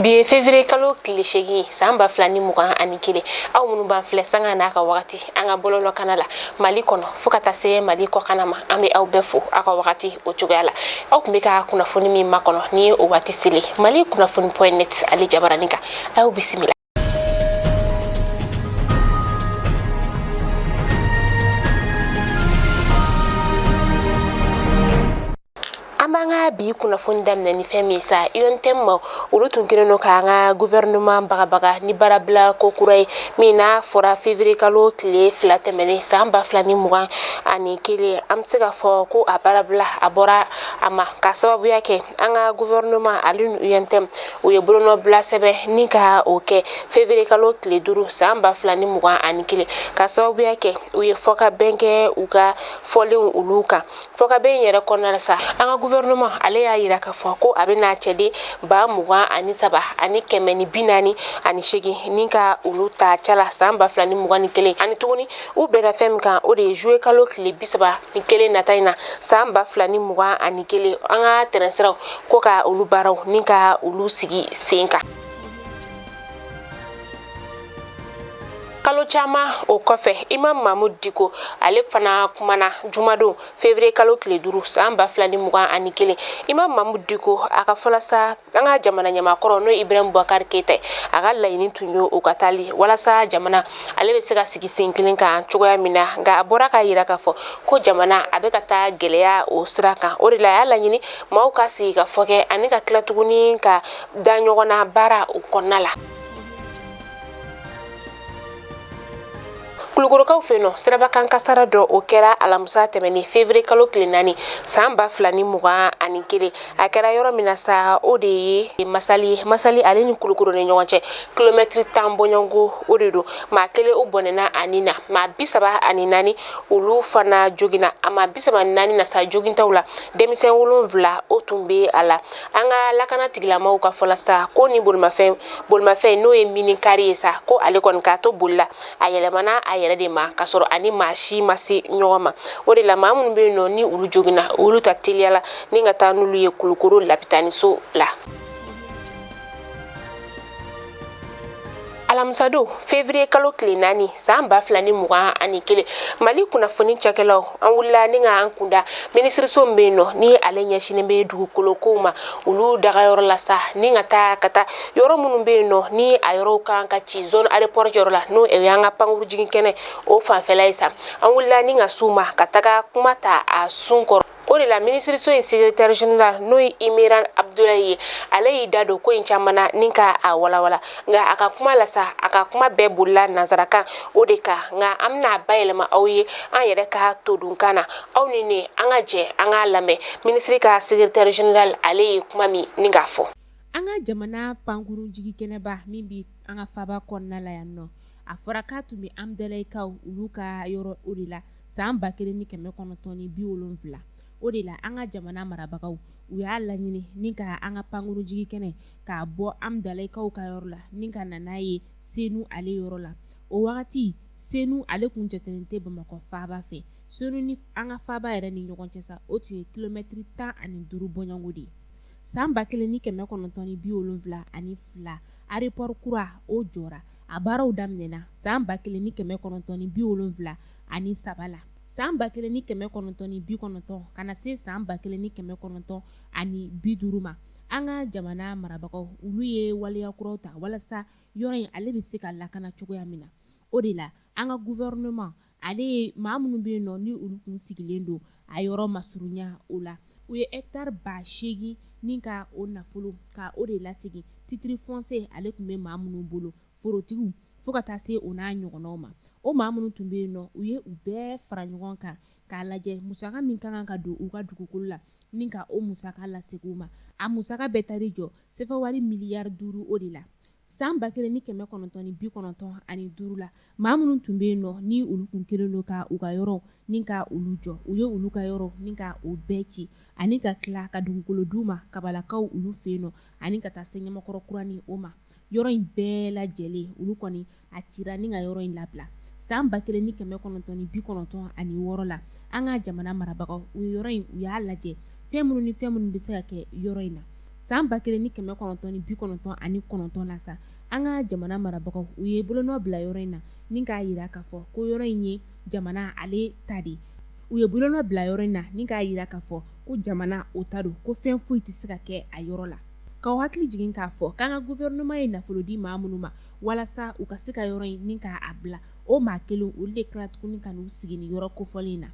Bi ye février kalo tile 8 san 2021. Aw minnu b'an filɛ sanga n'a ka wagati an ka bɔlɔlɔkana la Mali kɔnɔ fo ka taa se Mali kɔkana ma, an bɛ aw bɛɛ fo aw ka wagati o cogoya la. Aw tun bɛ ka kunnafoni min makɔnɔ ni ye o waati selen Mali kunnafoni point net ale jabaranin kan, a y'aw bisimila. An b'an ka bi kunnafoni daminɛ ni fɛn min sa, UNTM ma olu tun kɛlen don k'an ka gouvernement bagabaga ni baarabila ko kura ye min n'a fɔra février kalo tile 2 tɛmɛnen san 2021. An bɛ se k'a fɔ ko a baarabila a bɔra a ma ka sababuya kɛ an ka gouvernement ale ni UNTM u ye bolonɔbila sɛbɛn ni ka o kɛ février kalo tile 5 san 2021, ka sababuya kɛ u ye fɔkabɛn kɛ u ka fɔlenw olu kan. Fɔkabɛn yɛrɛ kɔnɔna la sa, an ka gouvernement ale y'a yira k'a fɔ ko a bɛna cɛden 23 148 ni ka olu ta ca la san 2021. Ani tuguni u bɛnna fɛn min kan, o de ye juillet kalo tile 31 nata in na san 2021, an ka tɛrɛnsiraw ko ka olu baaraw ni ka olu sigi sen kan. Kalo caman o kɔfɛ, Imam Mahmoud Dicko ale fana kumana jumadon février kalo tile 5 san 2021. Imam Mahmoud Dicko a ka fɔ la sa, an ka jamana ɲɛmaakɔrɔ n'o ye Ibrahim Boubacar Keita ye, a ka laɲini tun ye o ka taali walasa jamana ale bɛ se ka sigi sen kelen kan cogoya min na. Nka a bɔra k'a yira k'a fɔ ko jamana a bɛ ka taa gɛlɛya o sira kan. O de la a y'a laɲini maaw ka sigi ka fɔ kɛ ani ka tila tuguni ka da ɲɔgɔn na baara o kɔnɔna la. Kulukorokaw fɛ yen nɔ, sirabakan kasara dɔ o kɛra alamisa tɛmɛnen février kalo tile 4 san 2021. A kɛra yɔrɔ min na sa, o de ye Masali ye. Masali ale ni Kulukoro ni ɲɔgɔn cɛ kilomɛtiri 10 bɔɲɔgɔnko o de don. Maa kelen o bɔnɛna a ni na, maa 34 olu fana joginna. A maa 34 na sa, jogintaw la denmisɛn 7 o tun bɛ a la. An ka lakana tigilamaw ka fɔ la sa, ko ni bolimafɛn n'o ye minikari ye sa, ko ale kɔni k'a to boli la, a yɛlɛmana a yɛrɛ de ma k'a sɔrɔ ani maa si ma se ɲɔgɔn ma. O de la maa minnu bɛ yen nɔ ni olu joginna, olu ta teliya la ni ka taa n'olu ye Kulukoro lapitaniso la. Alamisadon février kalo tile 4 san 2021, Mali kunnafoni cakɛlaw an wulila ni ka an kunda minisiriso min bɛ yen nɔ ni ale ɲɛsinnen bɛ dugukolo kow ma, olu dagayɔrɔ la sa, ni ka taa yɔrɔ minnu bɛ yen nɔ ni a yɔrɔw kan ka ci zone aéroport yɔrɔ la, n'o y'an ka pankuru jigin kɛnɛ o fanfɛla ye sa. An wulila ni ka s'u ma ka taga kuma ta a sun kɔrɔ. O de la minisiriso in secrétaire général n'o ye Imiran Abdoulaye ye, ale y'i da don ko in caman na ni ka a walawala. Nka a ka kuma la sa, a ka kuma bɛɛ bolila nansarakan o de kan, nka an bɛna a bayɛlɛma aw ye an yɛrɛ ka todunkan na. Aw ni ne an ka jɛ an k'a lamɛn minisiri ka secrétaire général ale ye kuma min ni k'a fɔ. An ka jamana pankurun jigin kɛnɛba min bɛ an ka faaba kɔnɔna la yan nɔ, a fɔra k'a tun bɛ Amdalayikaw olu ka yɔrɔ o de la san 1970. O de la an ka jamana marabagaw u y'a laɲini ni ka an ka pankurun jigin kɛnɛ k'a bɔ Amdalayikaw ka yɔrɔ la ni ka na n'a ye Senu ale yɔrɔ la. O wagati Senu ale kun jatelen tɛ Bamakɔ faaba fɛ. Senu ni an ka faaba yɛrɛ ni ɲɔgɔn cɛ sa, o tun ye kilomɛtiri 15 bɔɲɔgɔnko de ye. San 1972 aéroport kura o jɔra, a baaraw daminɛna san 1973 la. San 1990 ka na se san 1995 ma, an ka jamana marabagaw olu ye waleya kuraw ta walasa yɔrɔ in ale bɛ se ka lakana cogoya min na. O de la an ka gouvernement ale ye maa minnu bɛ yen nɔ ni olu tun sigilen don a yɔrɔ masurunya o la, u ye hectare 8000 ni ka o nafolo ka o de lasegin titre foncier ale tun bɛ maa minnu bolo, forotigiw fo ka taa se o n'a ɲɔgɔnnaw ma. O maa minnu tun bɛ yen nɔ, u ye u bɛɛ fara ɲɔgɔn kan k'a lajɛ musaka min ka kan ka don u ka dugukolo la ni ka o musaka lasegin u ma. A musaka bɛɛ taar'i jɔ sefa wari miliyari 5 o de la. San 1995 la, maa minnu tun bɛ yen nɔ ni olu tun kɛlen don ka u ka yɔrɔ ni ka olu jɔ, u ye olu ka yɔrɔ ni ka o bɛɛ ci ani ka tila ka dugukolo d'u ma Kabalakaw olu fɛ yen nɔ ani ka taa se Ɲamakɔrɔ Kuranin o ma. Yɔrɔ in bɛɛ lajɛlen olu kɔni a cira ni ka yɔrɔ in labila. San 1996 la, an ka jamana marabagaw u ye yɔrɔ in u y'a lajɛ fɛn minnu ni fɛn minnu bɛ se ka kɛ yɔrɔ in na. San 1999 la sa, an ka jamana marabagaw u ye bolonɔ bila yɔrɔ in na ni k'a jira k'a fɔ ko yɔrɔ in ye jamana ale ta de ye. U ye bolonɔ bila yɔrɔ in na ni k'a jira k'a fɔ ko jamana o ta don, ko fɛn foyi tɛ se ka kɛ a yɔrɔ la. K'aw hakili jigin k'a fɔ k'an ka gouvernement ye nafolo di maa minnu ma walasa u ka se ka yɔrɔ in ni k'a bila, o maa kelen olu de tila tuguni ka n'u sigi ni yɔrɔ kofɔlen in na.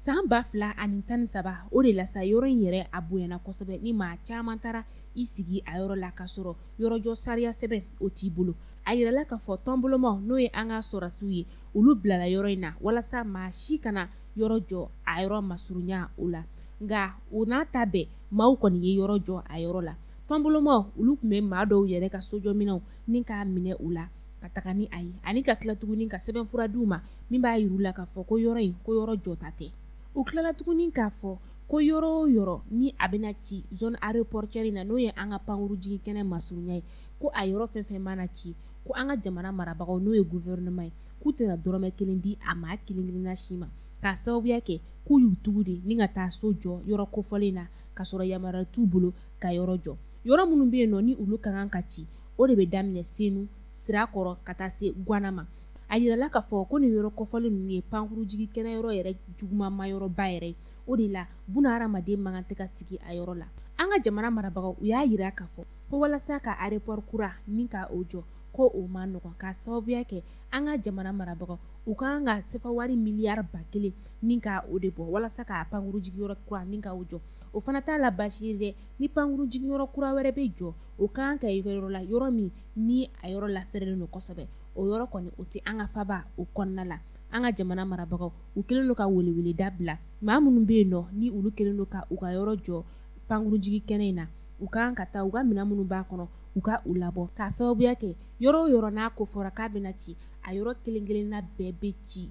San 2013, o de la sa, yɔrɔ in yɛrɛ a bonyana kosɛbɛ ni maa caman taara i sigi a yɔrɔ la k'a sɔrɔ yɔrɔjɔ sariya sɛbɛn o t'i bolo. A yirala k'a fɔ tɔnbolomaw, n'o ye an ka sɔrɔdasiw ye, olu bilala yɔrɔ in na walasa maa si kana yɔrɔ jɔ a yɔrɔ masurunya o la. Nka o n'a ta bɛɛ, maaw kɔni ye yɔrɔ jɔ a yɔrɔ la. Tɔnbolomaw olu tun bɛ maa dɔw yɛrɛ ka sojɔminɛnw ni k'a minɛ u la ka taga ni a ye, ani ka tila tuguni ka sɛbɛnfura d'u ma min b'a yir'u la k'a fɔ ko yɔrɔ in ko yɔrɔ jɔta tɛ. U tilala tuguni k'a fɔ ko yɔrɔ o yɔrɔ ni a bɛna ci zone aéroportuaire in na, n'o ye an ka pankurun jigin kɛnɛ masurunya ye, ko a yɔrɔ fɛn fɛn mana ci, ko an ka jamana marabagaw, n'o ye gouvernement ye, k'u tɛna dɔrɔmɛ kelen di a maa kelen kelenna si ma, k'a sababuya kɛ k'u y'u tugu de ni ka taa so jɔ yɔrɔ kofɔlen na k'a sɔrɔ yamaruya t'u bolo ka yɔrɔ jɔ. Yɔrɔ minnu bɛ yen nɔ ni olu ka kan ka ci, o de bɛ daminɛ Senu, Sirakɔrɔ ka taa se Gwana ma. A yirala k'a fɔ ko nin yɔrɔ kofɔlen ninnu ye pankurun jigin kɛnɛ yɔrɔ yɛrɛ jugumanma yɔrɔba yɛrɛ ye. O de la buna hadamaden man kan tɛ ka sigi a yɔrɔ la. An ka jamana marabagaw u y'a yira k'a fɔ ko walasa ka aéroport kura ni ka o jɔ, ko o man nɔgɔn, k'a sababuya kɛ an ka jamana marabagaw u ka kan ka sefa wari miliyari 1000 ni ka o de bɔ walasa ka pankurun jigiyɔrɔ kura ni ka o jɔ. O fana t'a la baasi ye dɛ, ni pankurun jigiyɔrɔ kura wɛrɛ bɛ jɔ, o ka kan ka yɔrɔ la, yɔrɔ min ni a yɔrɔ lafɛrɛlen don kosɛbɛ. O yɔrɔ kɔni o tɛ an ka faba o kɔnɔna la. An ka jamana marabagaw u kɛlen don ka weleweleda bila maa minnu bɛ yen nɔ ni olu kɛlen don ka u ka yɔrɔ jɔ pankurun jigin kɛnɛ in na, u ka kan ka taa u ka minɛn minnu b'a kɔnɔ u ka u labɔ, k'a sababuya kɛ yɔrɔ o yɔrɔ n'a ko fɔra k'a bɛna ci, a yɔrɔ kelen kelenna bɛɛ bɛ ci.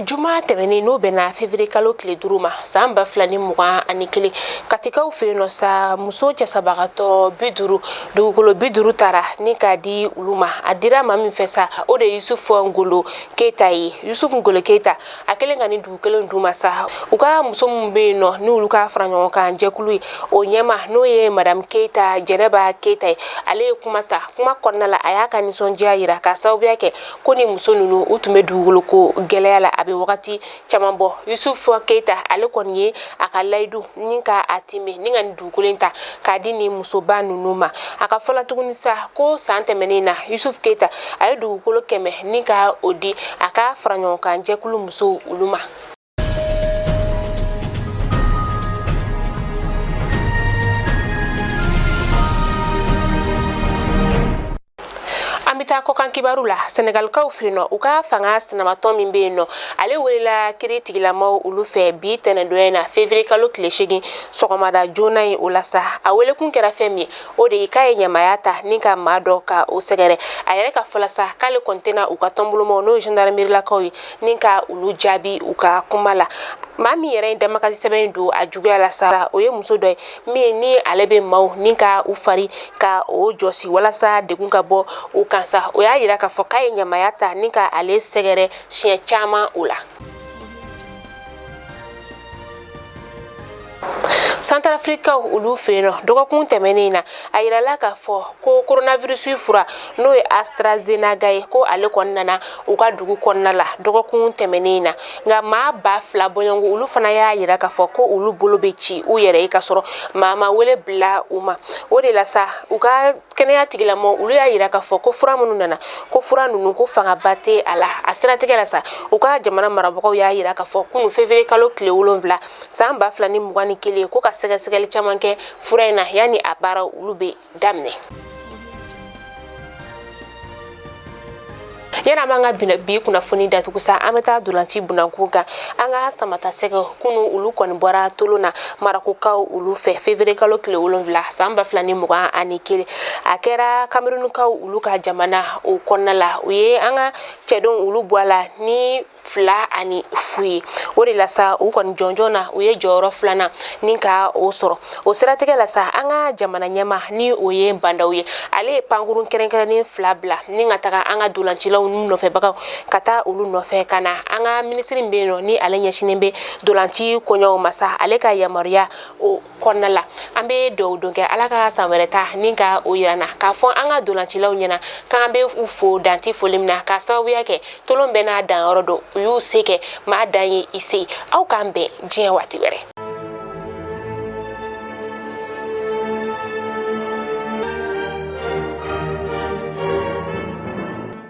Juma tɛmɛnen, n'o bɛnna février kalo tile 5 ma san 2021, Katikaw fɛ yen nɔ sa, muso cɛsabagatɔ 50, dugukolo 50 tara ni k'a di olu ma. A dira maa min fɛ sa, o de ye Yusufu Ngolo Keyita ye. Yusufu Ngolo Keyita a kɛlen ka nin dugu kelen d'u ma sa, u ka muso minnu bɛ yen nɔ n'olu ka fara ɲɔgɔn kan jɛkulu ye, o ɲɛmaa n'o ye madame Keyita, Jɛnɛba Keyita ye, ale ye kuma ta. Kuma kɔnɔna la, a y'a ka nisɔndiya yira k'a sababuya kɛ ko ni muso ninnu u tun bɛ dugukolo ko gɛlɛya la a bɛ wagati caman bɔ. Yusufu Keyita ale kɔni ye a ka layidu ni ka a timɛ ni ka nin dugukolo in ta k'a di nin musoba ninnu ma. A ka fɔ la tuguni sa ko san tɛmɛnen na, Yusufu Keyita a ye dugukolo 100 ni ka o di a ka fara ɲɔgɔn kan jɛkulu musow olu ma. An bɛ taa kɔkan kibaru la. Sɛnɛgalikaw fɛ yen nɔ, u ka fanga sinamatɔn min bɛ yen nɔ, ale welela kiri tigilamaw olu fɛ bi tɛnɛndonya in na, février kalo tile 8 sɔgɔmada joona ye. O la sa, a welekun kɛra fɛn min ye, o de ye k'a ye ɲamaya ta ni ka maa dɔ ka o sɛgɛrɛ. A yɛrɛ ka fɔ la sa k'ale kɔni tɛna u ka tɔnbolomaw, n'o ye gendarmerie-lakaw ye, ni ka olu jaabi u ka kuma la. Maa min yɛrɛ ye damakasi sɛbɛn in don a juguya la sa, o ye muso dɔ ye min ni ale bɛ maaw ni ka u fari ka o jɔsi walasa degun ka bɔ u kan sa. O y'a yira k'a fɔ k'a ye ɲamaya ta ni ka ale sɛgɛrɛ siɲɛ caman o la. Santarafirikaw olu fɛ yen nɔ, dɔgɔkun tɛmɛnen in na, a yirala k'a fɔ ko coronavirus fura, n'o ye AstraZeneca ye, ko ale kɔni nana u ka dugu kɔnɔna la dɔgɔkun tɛmɛnen in na. Nka maa 2000 bɔɲɔgɔnko olu fana y'a yira k'a fɔ ko olu bolo bɛ ci u yɛrɛ ye k'a sɔrɔ maa ma wele bila u ma. O de la sa, u ka kɛnɛya tigilamɔgɔw olu y'a yira k'a fɔ ko fura minnu nana, ko fura ninnu ko fangaba tɛ a la. A siratigɛ la sa, u ka jamana marabagaw y'a yira k'a fɔ kunu février kalo tile 7 san 2021, ko ka sɛgɛsɛgɛli caman kɛ fura in na yanni a baaraw olu bɛ daminɛ. Yani an b'an ka bi kunnafoni datugu sa, an bɛ taa dolanci bunankun kan. An ka samata sɛgɛw kunu olu kɔni bɔra tolon na Marakokaw olu fɛ février kalo tile 7 san 2021. A kɛra Kamerunukaw olu ka jamana o kɔnɔna la. U ye an ka cɛdenw olu bɔ a la ni 2-0 ye. O de la sa, u kɔni jɔnjɔn na, u ye jɔyɔrɔ filanan ni ka o sɔrɔ. O siratigɛ la sa, an ka jamana ɲɛmaa ni o ye Bah N'Daw ye, ale ye pankurun kɛrɛnkɛrɛnnen 2 bila ni ka taga an ka dolancilaw ninnu nɔfɛbagaw ka taa olu nɔfɛ ka na. An ka minisiri min bɛ yen nɔ, ni ale ɲɛsinnen bɛ dolanci koɲɛw ma sa, ale ka yamaruya o kɔnɔna la, an bɛ dugawu don kɛ Ala ka san wɛrɛ ta ni ka o yira na, k'a fɔ an ka dolancilaw ɲɛna k'an bɛ u fo danti foli min na, k'a sababuya kɛ tolon bɛɛ n'a danyɔrɔ don. U y'u se kɛ, maa dan ye i se. Aw k'an bɛn diɲɛ waati wɛrɛ.